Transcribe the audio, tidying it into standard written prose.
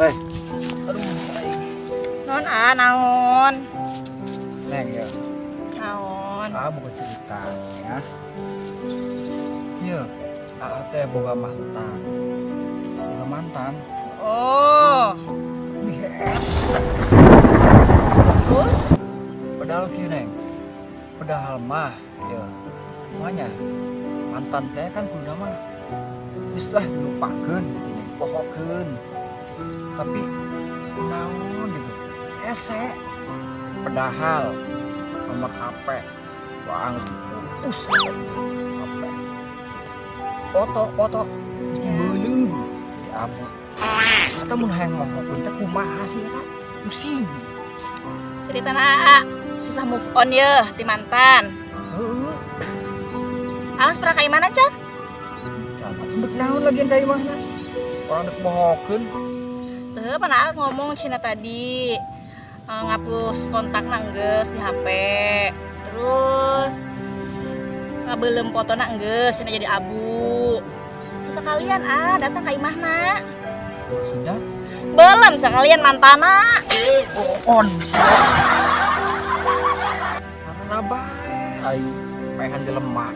Eh. Aduh, aing. Naon ah, naon? Neng ya. Naon? Ah, bukan cerita ya. Kieu, Aa teh boga mantan. Boga mantan. Oh, Tapi hese. Terus? Padahal kieu, Neng. Padahal mah ya makanya mantan teh kan kudu mah geus lah dilupakeun gitu nya, pohokeun. Tapi naon gitu. Hese. Padahal nomor HP wah geus dipupus HP. Foto-foto geus dibeuleum jadi abu. Atau mun hayang mohokeun teh kumaha sih eta? Pusing. Cerita Aa susah move on ya ti mantan. Heeh. Alas pernah ka imahna can? Sama tuh dek naon lagian ka imahna? Orang dek mohokeun. Tuh, pernah Aa ngomong cenah tadi ngapus kontak geus di HP. Terus ngabeuleum fotona geus cenah jadi abu. Terus sekalian ah datang ka imahna. Sudah. Belum sekalian mantana. On karena bae aing paehan jelema.